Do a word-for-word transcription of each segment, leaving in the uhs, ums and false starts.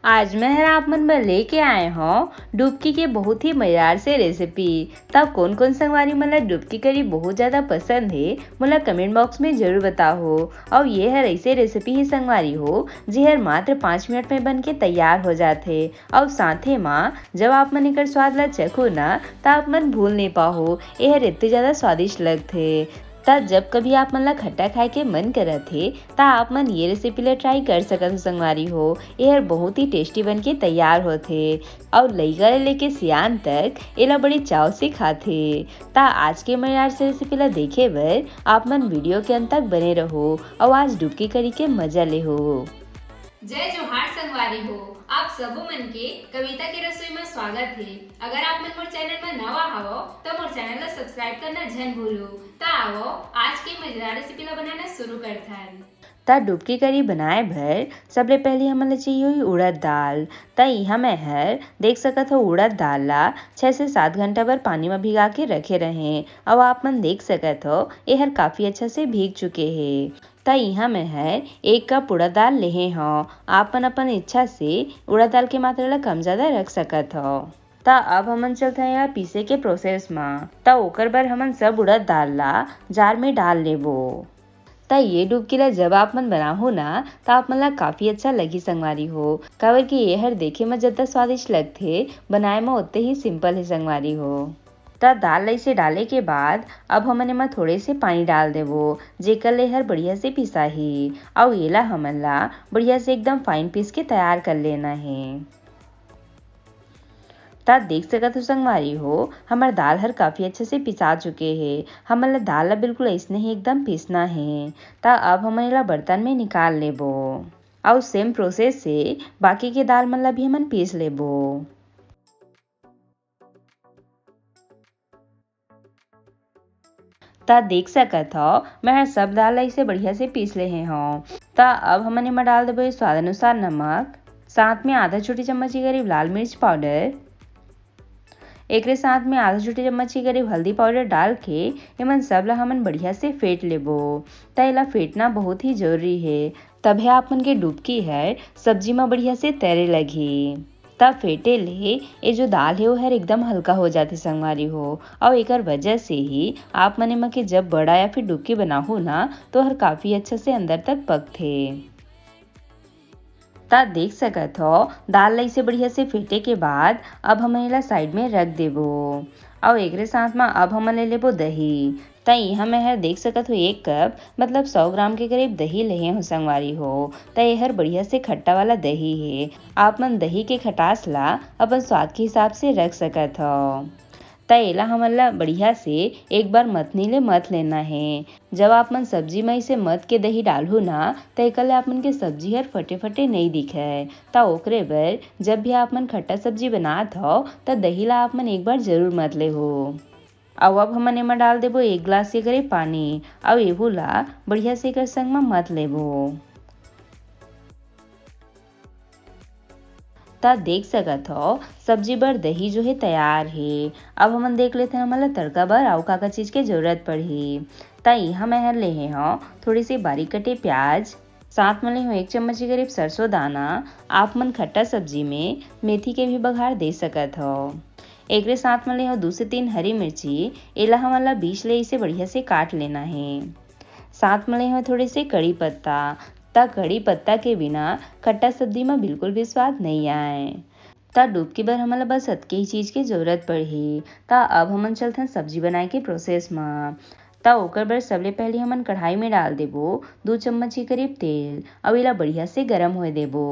आज मैं हर आप मन बर लेके आए हौं डुबकी के बहुत ही मजेदार से रेसिपी। त कोन कोन संगवारी मन ला डुबकी करी बहुत ज्यादा पसंद हे, मोला कमेंट बॉक्स में जरूर बताओ। अउ ये हर ऐसे रेसिपी ही संगवारी हो, जे हर मात्र पाँच मिनट में बन के तैयार हो जाथे। अउ साथे मा जब आप मन एकर स्वाद ला चखो ना, त आप मन भूल नहीं पाहो, ये हर इतने ज्यादा स्वादिष्ट लगथे। त जब कभी आप मन ला खट्टा खाए के मन करत हे, त आप मन ये रेसिपी ला ट्राई कर सकत हो संगवारी हो। ये हर बहुत ही टेस्टी बन के तैयार होथे अउ लइका ले लेके सियान तक एला बड़ी चाव से खाथे। त आज के मजेदार से रेसिपी ला देखे बर आप मन वीडियो के अंत तक बने रहो अउ आज डुबकी करी के मजा लेहो। जय जोहार संगवारी हो, आप सबो मन के कविता के रसोई में स्वागत हे। अगर आप मन मोर चैनल में नवा हवो, त मोर चैनल ला सब्सक्राइब करना झन भूलो। त आवो, आज के मजेदार रेसिपी ला बनाना शुरू करथन। त डुबकी करी बनाए बर सबले पहले हमन ला चाहिए होही उड़द दाल। त इहाँ मैं हर देख सकत हो उड़द दाल ला छह से सात घंटा बर पानी में भिगा के रखे रहें। अउ आप मन देख सकत हो, ये हर काफी अच्छा से भीग चुके हे। त इहाँ मैं हर एक कप उड़द दाल लेहे हौं। आप मन अपन इच्छा से उड़द दाल के मात्रा ला कम ज्यादा रख सकत हो। त अब हमन चलथन या पीसे के प्रोसेस मा। त ओकर बर हमन सब उड़द दाल ला जार में डाल लेबो। त ये डुबकी ला जब आप मन बनाहू ना, त आप मन ला काफी अच्छा लगही संगवारी हो, काबर कि ये हर देखे में जतना स्वादिष्ट लगथे, बनाए में ओतने ही सिंपल हे संगवारी हो। त दाल ला इसे डाले के बाद अब हमन एमा थोड़े से पानी डाल देबो, जेकर ले हर बढ़िया से पिसाही। अउ एला हमन ला बढ़िया से एकदम फाइन पीस के तैयार कर लेना हे। त देख सकत हो संगवारी हो, हमर दाल हर काफी अच्छे से पिसा चुके हे। हमन ला दाल ला बिल्कुल अइसने ही एकदम पीसना हे। त अब हमन एला बर्तन में निकाल लेबो। अउ सेम प्रोसेस से बाकी के दाल मन ला भी हमन पीस लेबो। त देख सकत हव, मैं ह सब दाल ला इसे बढ़िया से पीस लेहे हव। त अब हमन एमा डाल देबो स्वाद अनुसार नमक, साथ में आधा छोटी चम्मच के करीब लाल मिर्च पाउडर, एकरे साथ में आधा छोटी चम्मच के करीब हल्दी पाउडर डाल के एमन सब ला हमन बढ़िया से फेंट लेबो। त एला फेंटना बहुत ही जरूरी हे, तभे आप मन के डुबकी हर सब्जी म बढ़िया से तैरे लगही। त फेंटे ले ए जो दाल हे, ओहर एकदम हल्का हो जाथे संगवारी हो, अउ एकर वजह से ही आप मन एमा के जब बड़ा या फिर डुबकी बनाहू ना, तो हर काफी अच्छा से अंदर तक पकथे। त देख सकत हव, दाल ला इसे बढ़िया से फेंटे के बाद अब हमन एला साइड में रख देबो, अउ एकरे साथ म अब हमन ले लेबो दही। त इहाँ मैं हर देख सकत हो एक कप, मतलब सौ ग्राम के करीब दही लेहे हो संगवारी हो। त एहर बढ़िया से खट्टा वाला दही हे, आप मन दही के खटास ला अपन स्वाद के हिसाब से रख सकत हव। त एला हमन ला बढ़िया से एक बार मथनी ले मथ लेना हे। जब आप मन सब्जी म इसे मथ के दही डालहू ना, त एकर ले आप मन के सब्जी हर फटे-फटे नइ दिखय। त ओकरे बर जब भी आप मन खट्टा सब्जी बनात हव, त दही ला आप मन एक बार जरूर मथ लेहू। अउ अब हमन एमा डाल देबो एक गिलास के करीब पानी, अउ एहू ला बढ़िया से एकर संग म मथ लेबो। त देख सकत हव, सब्जी बर दही जो हे तैयार हे। अब हमन देख लेथन हमन ला तड़का बर अउ का-का चीज के जरूरत पड़ही। त इहाँ मैं हर लेहे हव थोड़ी सी बारीक कटे प्याज, साथ म लेहे हव एक चम्मच के करीब सरसों दाना। आप मन खट्टा सब्जी में मेथी के भी बघार दे सकत हव। एकरे साथ म लेहे हव दू से तीन हरी मिर्ची, एला हमन ला बीच ले इसे बढ़िया से काट लेना हे। साथ म लेहे हव थोड़े से कड़ी पत्ता, त कड़ी पत्ता के बिना खट्टा सब्जी म बिल्कुल भी स्वाद नइ आय। त डुबकी बर हमन ला बस अतके ही चीज के जरूरत पड़ही। त अब हमन चलथन सब्जी बनाए के प्रोसेस म। त ओकर बर सबले पहले हमन कढ़ाई में डाल देबो दू चम्मच के करीब तेल, अउ एला बढ़िया से गरम होए देबो।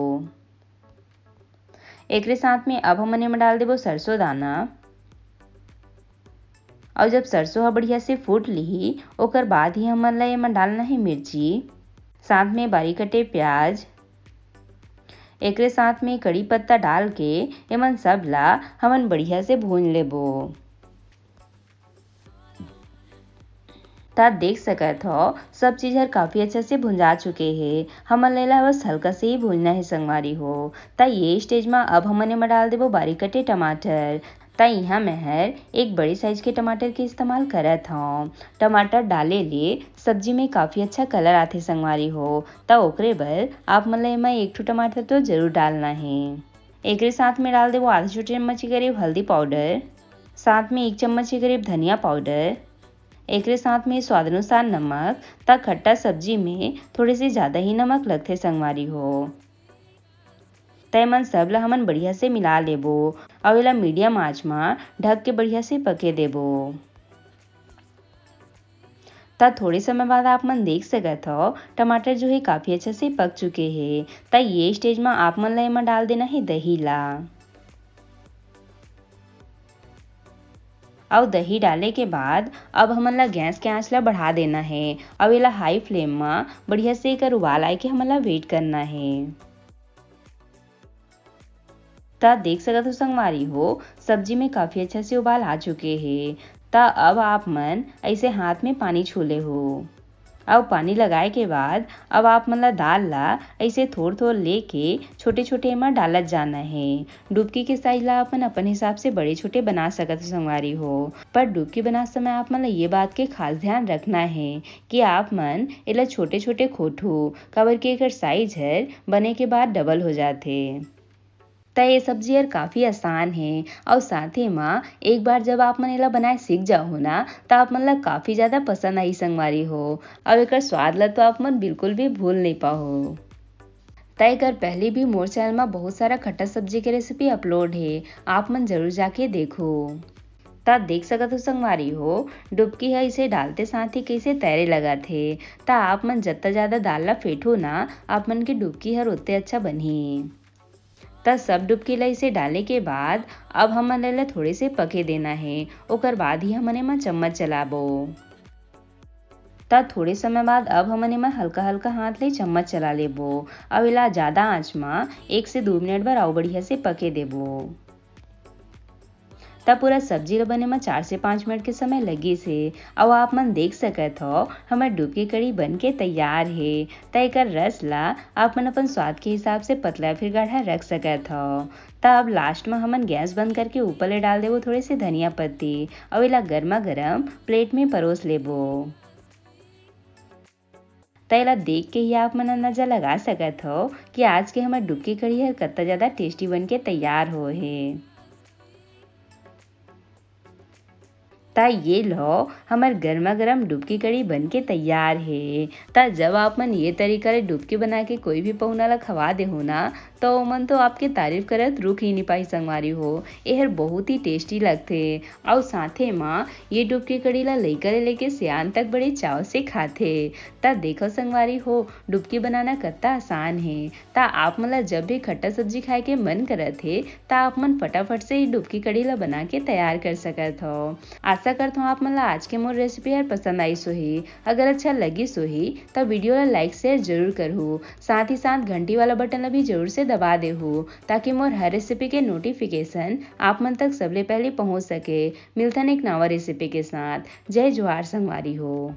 एकरे साथ में अब हमन एमा डाल देबो सरसों दाना, अउ जब सरसों ह बढ़िया से फूट लिही, ओकर बाद ही हमन ला एमा डालना हे मिर्ची, साथ में बारीक कटे प्याज, एकरे साथ में कड़ी पत्ता डाल के एमन सब ला हमन बढ़िया से भून लेबो। त देख सकत हव, सब चीज हर काफी अच्छा से भुंजा चुके हे। हमन ला एला बस हल्का से ही भूनना हे संगवारी हो। त ये स्टेज म अब हमन एमा डाल देबो बारीक कटे टमाटर। त इहाँ मैं हर एक बड़े साइज के टमाटर के इस्तेमाल करत हव। टमाटर डाले ले सब्जी में काफी अच्छा कलर आथे संगवारी हो। त ओकरे बर आप मन ला एमा एक ठो टमाटर तो जरूर डालना हे। एकरे साथ में डाल देबो आधा छोटे चम्मच के करीब हल्दी पाउडर, साथ में एक चम्मच के करीब धनिया पाउडर, एकरे साथ में स्वाद अनुसार नमक। त खट्टा सब्जी में थोड़े से ज्यादा ही नमक लगथे संगवारी हो। त एमन सब ला हमन बढ़िया से मिला लेबो अउ एला मीडियम आंच म ढक के बढ़िया से पके देबो। त थोड़े समय बाद आप मन देख सकत हव, टमाटर जो हे काफी अच्छा से पक चुके हे। त ये स्टेज म आप मन ला एमा डाल देना हे दही ला। अउ दही डाले के बाद अब हमन ला गैस के आंच ला बढ़ा देना हे अउ एला हाई फ्लेम म बढ़िया से एकर उबाल आए के हमन ला वेट करना हे। त देख सकत हो संगवारी हो, सब्जी में काफी अच्छा से उबाल आ चुके हे। त अब आप मन ऐसे हाथ में पानी छू ले हो। अउ पानी लगाए के बाद अब आप मन ला दाल ला ऐसे थोर-थोर लेके छोटे-छोटे एमा डालत जाना हे। डुबकी के साइज ला अपन, अपन हिसाब से बड़े-छोटे बना सकत हो संगवारी हो, पर डुबकी बनात समय आप मन ला ये बात के खास ध्यान रखना हे कि आप मन एला छोटे-छोटे खोटहू, काबर कि एकर साइज हर बने के बाद डबल हो जाथे। त ये सब्जी हर काफी आसान हे अउ साथे म एक बार जब आप मन एला बनाए सीख जाहू ना, त आप मन ला काफी ज्यादा पसंद आही संगवारी हो, अउ एकर स्वाद ला तो आप मन बिल्कुल भी भूल नइ पाहू। त एकर पहले भी मोर चैनल म बहुत सारा खट्टा सब्जी के रेसिपी अपलोड हे, आप मन जरूर जाके देखो। त देख सकत हो संगवारी हो, डुबकी ह इसे डालते साथ ही कइसे तैरे लगत हे। त आप मन जत्ता ज्यादा दाल ला फेंटहू ना, आप मन के डुबकी हर ओत्ते अच्छा बनही। त सब डुबकी ला इसे डाले के बाद अब हमन एला थोड़े से पके देना हे, ओकर बाद ही हमन एमा चम्मच चलाबो। त थोड़े समय बाद अब हमन एमा हल्का-हल्का हाथ ले चम्मच चला लेबो। अब एला ज्यादा आंच म एक से दू मिनट बर अउ बढ़िया से पके देबो। त पूरा सब्जी ल बने म चार से पाँच मिनट के समय लगिस हे। अउ आप मन देख सकत हव, हमर डुबकी कढ़ी बन के तैयार हे। त एकर रस ला आप मन अपन स्वाद के हिसाब से पतला या फिर गाढ़ा रख सकत हव। त अब लास्ट म हमन गैस बंद करके ऊपर ले डाल देबो थोड़े से धनिया पत्ती, अउ एला गर्मा गर्म प्लेट में परोस लेबो। त एला देख के ही आप मन अंदाजा लगा सकत हव कि आज के हमर डुबकी कढ़ी हर कत्ता ज्यादा टेस्टी बन के तैयार होए हे। त ये लो, हमर गर्मा गर्म डुबकी कढ़ी बन के तैयार हे। त जब आप मन ये तरीका ले डुबकी बना के कोई भी पहुना ला खवा देहू ना, त ओमन तो आपके तारीफ करत रुक ही नी पाही संगवारी हो। एहर बहुत ही टेस्टी लगथे। अउ साथे म ये डुबकी कढ़ी ला लइका ले लेके सियान तक बड़े चाव से खाथे। त देखो संगवारी हो, डुबकी बनाना कत्ता आसान हे। त आप मन ला जब भी खट्टा सब्जी खाए के मन करत हे, त आप मन फटाफट से ही डुबकी कढ़ी ला बना के तैयार कर सकत हव। आशा करत हव आप मन ला आज के मोर रेसिपी हर पसंद आइस होही। अगर अच्छा लगिस होही, त वीडियो ला लाइक शेयर जरूर करहू। साथ ही साथ घंटी वाला बटन ला भी जरूर से दबा देहू, ताकि मोर हर रेसिपी के नोटिफिकेशन आप मन तक सबले पहले पहुंच सके। मिलथन एक नवा रेसिपी के साथ। जय जोहार संगवारी हो।